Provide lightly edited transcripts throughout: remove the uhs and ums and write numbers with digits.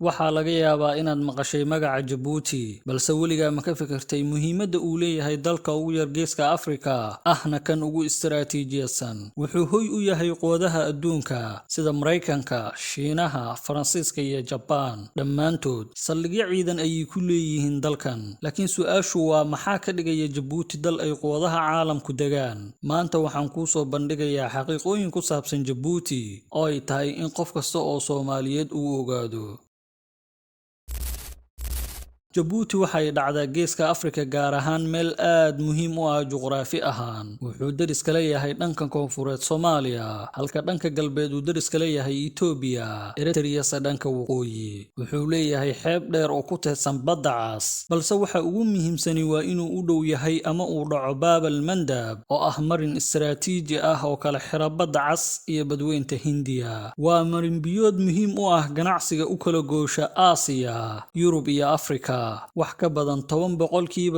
Waxaa laga yaabaa inaad maqashay magaca Jabuuti, balse weligaa ma ka fikirtay muhiimadda uu leeyahay dalka ugu yar Geeska Afrika, ahna kan ugu istaraatiijiyadsan? Wuxuu hoy u yahay quwadaha adduunka sida Maraykanka, Shiinaha, Faransiiska iyo Jabaan. Dhammaantood saldhigyo ciidan ayay ku leeyihiin dalkan. Laakiin su'aashu waa, maxaa ka dhigaya Jabuuti dal ay quwadaha caalamku degaan? Maanta waxaan kuu soo bandhigayaa xaqiiqooyin ku saabsan Jabuuti oo ay tahay in qof kasta oo Soomaaliyeed uu ogaado. Jabuuti waxay dhacdaa Geeska Afrika, gaar ahaan meel aad muhiim u ah juqraafi ahaan. Wuxuu deris kala yahay dhanka koonfureed Soomaaliya, halka dhanka galbeed uu deris kala yahay Itoobiya, Eritreyase dhanka waqooyi. Wuxuu leeyahay xeeb dheer oo ku teedsan Badda Cas, balse waxa ugu muhiimsani waa inuu u dhow yahay ama uu dhaco Baab al-Mandab, oo ah marin istaraatiiji ah oo kala xira Badda Cas iyo Badweynta Hindiya. Waa marin biyood muhiim u ah ganacsiga u kala goosha Aasiya, Yurub iyo Afrika. Wax ka badan 10%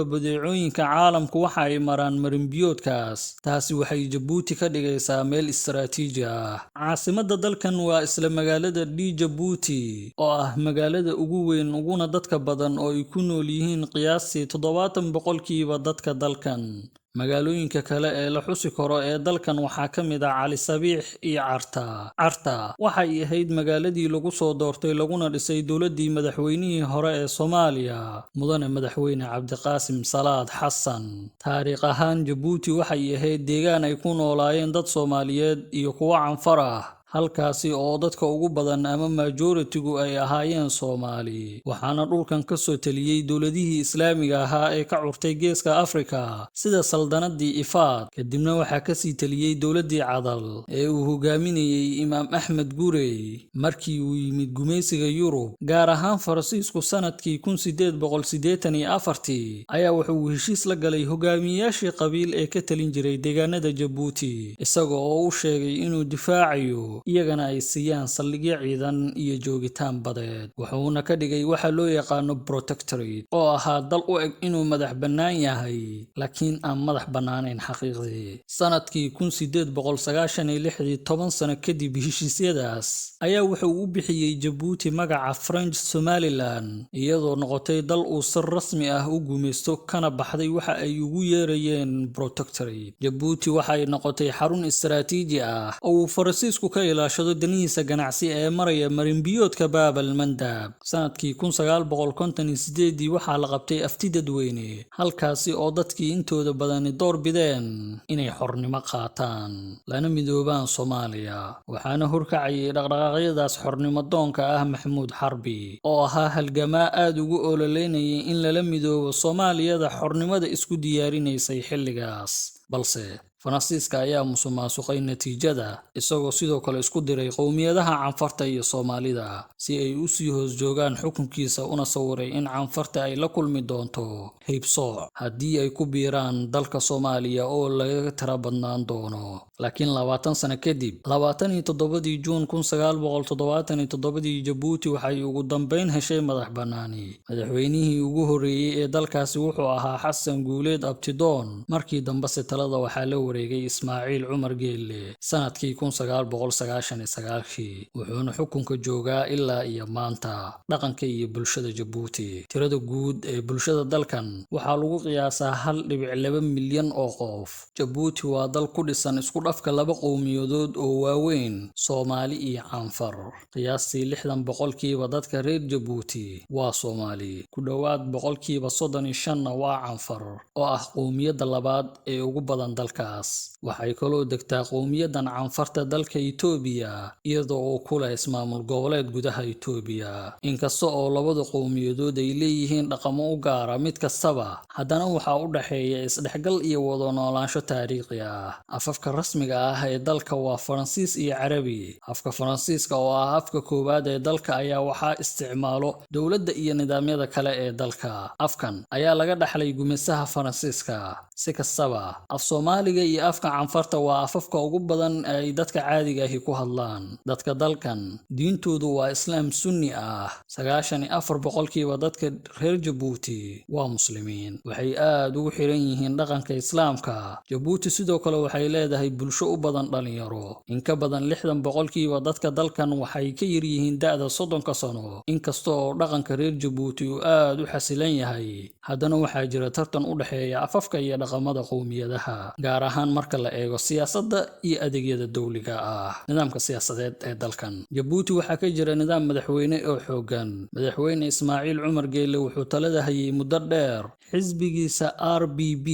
badeecooyinka caalamku waxa ay maraan marin biyoodkaas. Taasi waxay Jabuuti ka dhigaysaa meel istaraatiiji ah. Caasimadda dalkan waa isla magaalada Djibouti, oo ah magaalada ugu weyn uguna dadka badan, oo ay ku nool yihiin qiyaastii 70% dadka dalkan. Magaalooyinka kale ee la xusi karo ee dalkan waxaa ka mid ah Cali Sabiix iyo Carta. Carta waxay ahayd magaaladii lagu soo doortay laguna dhisay dowladdii madaxweynihii hore ee Soomaaliya, Mudane Madaxweyne Cabdiqaasim Salaad Xasan. Taariikh ahaan, Jabuuti waxay ahayd deegaan ay ku noolaayeen dad Soomaaliyeed iyo kuwo Canfar ah, halkaasi oo dadka ugu badan ama majority-gu ay ahaayeen Soomaali. Waxaana dhulkan ka soo taliyey dowladihii Islaamiga ahaa ee ka curtay Geeska Afrika, sida Saldanadii Ifaad. Kadibna waxaa kasii taliyey dowladdii Cadal ee uu hogaaminayey Imaam Axmed Gurey. Markii uu yimid gumaysiga Yurub, gaar ahaan Faransiisku, sanadkii 1884-tii ayaa wuxuu heshiis la galay hogaamiyeyaashii qabiil ee ka talin jiray deegaanada Jabuuti, isaga oo u sheegay inuu difaacayo, iyagana ay siiyaan saldhigyo ciidan iyo joogitaan badeed. Wuxuuna ka dhigay waxa loo yaqaano protectorate, oo ahaa dal u eg inuu madax bannaan yahay laakiin aan madax bannaanayn xaqiiqdii. Sanadkii 1896-dii, 10 sano kadib heshiisyadaas, ayaa wuxuu u bixiyey Jabuuti magaca French Somaliland, iyadoo noqotay dal uu si rasmi ah u gumaysto, kana baxday waxa ay ugu yeerayeen protectorate. Jabuuti waxay noqotay xarun istaraatiiji ah oo uu Faransiisku ka ilaashado danihiisa ganacsi ee maraya marinbiyoodka Baab al-Mandab. Sanadkii 1958-dii waxaa la qabtay afti dadweyne, halkaasi oo dadkii intooda badani door bideen inay xornimo qaataan lana midoobaan Soomaaliya. Waxaana horkacayay dhaqdhaqaaqyadaas xornimo doonka ah Maxamuud Xarbi, oo ahaa halgamaa aad ugu ololeynayay in lala midoobo Soomaaliyada xornimada isku diyaarinaysay xilligaas. Balse Faransiiska ayaa musuqmaasuqay natiijada, isagoo sidoo kale isku diray qowmiyadaha Canfarta iyo Soomaalida si ay u sii hoos joogaan xukunkiisa, una sawiray in Canfarta ay la kulmi doonto haybsooc haddii ay ku biiraan dalka Soomaaliya oo lagaga tira badnaan doono. Laakiin 20 sano kadib, 27-dii Juun 1977-dii, Jabuuti waxay ugu dambeyn heshay madax bannaani. Madaxweynihii ugu horreeyey ee dalkaasi wuxuu ahaa Xasan Guuleed Abtidoon. Markii dambese talada waxaa la wareegay Ismaaciil Cumar Geelle sanadkii 1999-kii, wuxuuna xukunka joogaa ilaa iyo maanta. Dhaqanka iyo bulshada Jabuuti. Tirada guud ee bulshada dalkan waxaa lagu qiyaasaa 1.2 milyan oo qof. Jabuuti waa dal ku dhisan isku dhafka laba qowmiyadood oo waaweyn, Soomaali iyo Canfar. Qiyaastii 60% dadka reer Jabuuti waa Soomaali, ku dhowaad 35%-na waa Canfar, oo ah qowmiyadda labaad ee ugu badan dalkaas. Waxay kaloo degtaa qowmiyaddan Canfarta dalka Itoobiya, iyadoo oo ku leh ismaamul goboleed gudaha Itoobiya. Inkasta oo labada qowmiyadood ay leeyihiin dhaqamo u gaara mid kastaba, haddana waxaa u dhexeeya isdhexgal iyo wada noolaansho taariikhi ah. Afafka rasmiga ah ee dalka waa Faransiis iyo Carabi. Afka Faransiiska, oo ah afka koowaad ee dalka, ayaa waxaa isticmaalo dowladda iyo nidaamyada kale ee dalka. Afkan ayaa laga dhaxlay gumaystaha Faransiiska. Si kastaba, af Af Soomaaliga iyo afka Canfarta waa afafka ugu badan ee ay dadka caadiga ahi ku hadlaan. Dadka dalkan diintoodu waa Islaam Sunni ah. 94% dadka reer Jabuuti waa Muslimiin. Waxay aad ugu xiran yihiin dhaqanka Islaamka. Jabuuti sidoo kale waxay leedahay bulsho u badan dhalinyaro. In ka badan 60% dadka dalkan waxay ka yar yihiin da'da 30-ka sano. Inkasta oo dhaqanka reer Jabuuti uu aad u xasilan yahay, haddana waxaa jira tartan u dhexeeya afafka iyo dhaqamada qowmiyadaha, gaar ahaan marka la eego siyaasadda iyo adeegyada dowliga ah. Nidaamka siyaasadeed ee dalkan Jabuuti waxaa ka jira nidaam madaxweyne oo xooggan. Madaxweyne Ismaaciil Cumar Geelle wuxuu talada hayay muddo dheer. Xisbigiisa RPP,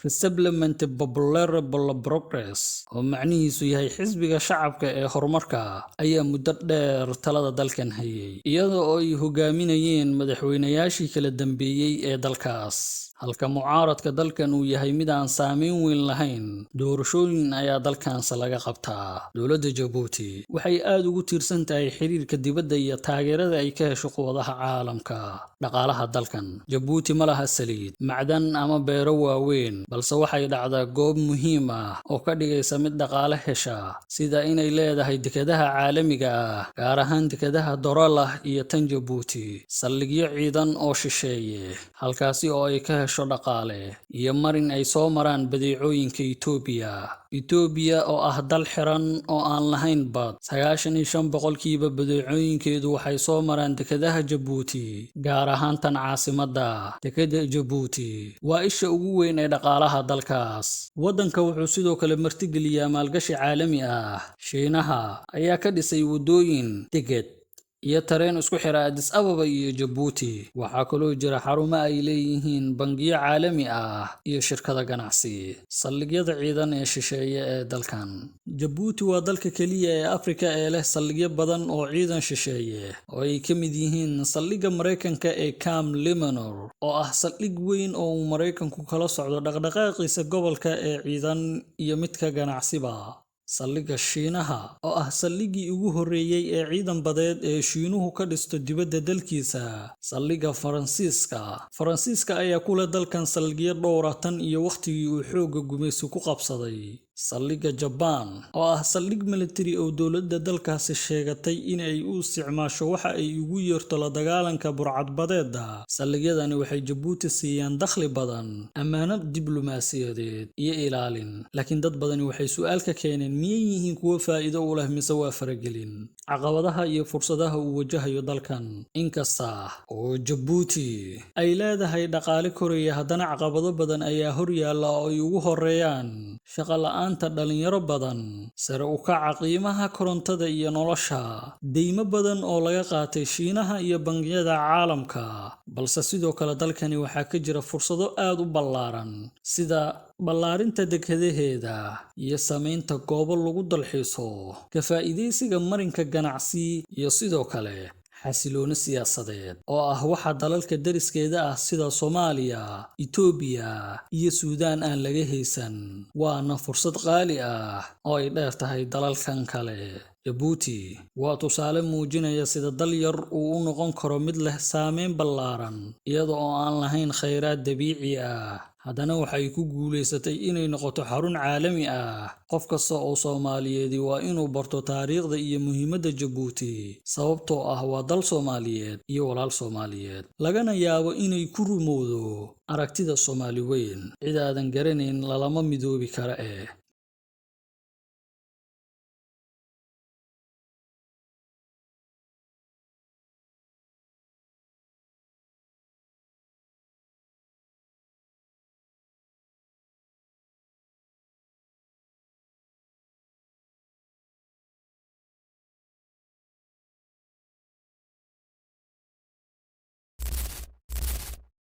Rassemblement Populaire pour le Progrès, oo macnihiisu yahay Xisbiga Shacabka ee Horumarka, ayaa muddo dheer talada dalkan hayay, iyada oo ay hogaaminayeen madaxweynayaashii kala dambeeyey ee dalkaas. Halka mucaaradka dalkan uu yahay mid aan saameyn weyn lahayn, doorashooyin ayaa dalkaanse laga qabtaa. Dowladda Jabuuti waxay aad ugu tiirsan tahay xiriirka dibadda iyo taageerada ay ka hesho quwadaha caalamka. Dhaqaalaha dalkan Jabuuti ma laha saliid, macdan ama beero waaweyn, balse waxay dhacdaa goob muhiim ah oo ka dhigaysa mid dhaqaale hesha, sida inay leedahay dekedaha caalamiga ah, gaar ahaan dekedaha Dorolah iyo tan Jabuuti, saldhigyo ciidan oo shisheeye, halkaasi oo ay ka hesho dhaqaale, iyo marin ay soo maraan badeecooyinka Itoobiya. Itoobiya oo ah dal xiran oo aan lahayn bad, 95% badeecooyinkeedu waxay soo maraan dekedaha Jabuuti, gaar ahaan tan caasimadda. Dekeda Jabuuti waa isha ugu weyn ee dhaqaalaha dalkaas. Waddanka wuxuu sidoo kale martigeliyaa maalgashi caalami ah. Shiinaha ayaa ka dhisay waddooyin, deked iyo tareen isku xira Addis Ababa iyo Jabuuti. Waxaa kaloo jira xarumo ay leeyihiin bangiyo caalami ah iyo shirkado ganacsi. Saldhigyada ciidan ee shisheeye ee dalkan Jabuuti waa dalka keliya ee Afrika ee leh saldhigyo badan oo ciidan shisheeye, oo ay ka mid yihiin saldhigga Mareykanka ee Camp Lemonnier, oo ah saldhig weyn oo uu Mareykanku kala socdo dhaqdhaqaaqiisa gobolka ee ciidan iyo midka ganacsiba. Saldhigga Shiinaha, oo ah saldhiggii ugu horreeyay ee ciidan badeed ee Shiinuhu ka dhisto dibadda dalkiisa. Saldhigga Faransiiska. Faransiiska ayaa ku leh dalkan saldhigyo dhowr ah tan iyo waqtigii uu xoogga gumaysi ku qabsaday. Saldhigga Jabaan, oo ah saldhig militari oo dowladda dalkaasi sheegatay in ay u isticmaasho waxa ay ugu yeerto la dagaalanka burcad-badeedda. Saldhigyadani waxay Jabuuti siiyaan dakhli badan, ammaano diblumaasiyadeed iyo ilaalin. Laakiin dad badani waxay su'aal ka keeneen: miyay yihiin kuwo faa'iido u leh mise waa faragelin? Caqabadaha iyo fursadaha uu wajahayo dalkan. Inkasta oo Jabuuti ay leedahay dhaqaale koraya, haddana caqabado badan ayaa hor yaalla, oo ay ugu horreeyaan shaqo la'aanta dhalinyaro badan, sare u kaca qiimaha korontada iyo nolosha, deymo badan oo laga qaatay Shiinaha iyo bangiyada caalamka. Balse sidoo kale dalkani waxaa ka jira fursado aad u ballaaran, sida ballaarinta dekedaheeda iyo samaynta goobo lagu dalxiiso, ka faa'iidaysiga marinka ganacsi, iyo sidoo kale xasilooni siyaasadeed oo ah waxa dalalka deriskeeda ah sida Soomaaliya, Itoobiya iyo Suudaan aan laga haysan, waana fursad qaali ah oo ay dheer tahay dalalkan kale. Jabuuti waa tusaale muujinaya sida dal yar uu u noqon karo mid leh saameyn ballaaran, iyada oo aan lahayn kheyraad dabiici ah. Haddana waxay ku guuleysatay inay noqoto xarun caalami ah. Qof kasta oo Soomaaliyeedi waa inuu barto taariikhda iyo muhiimadda Jabuuti, sababtoo ah waa dal Soomaaliyeed iyo walaal Soomaaliyeed, lagana yaabo inay ku rumowdo aragtida Soomaali weyn. Cid aadan garanayn lalama midoobi kara eh.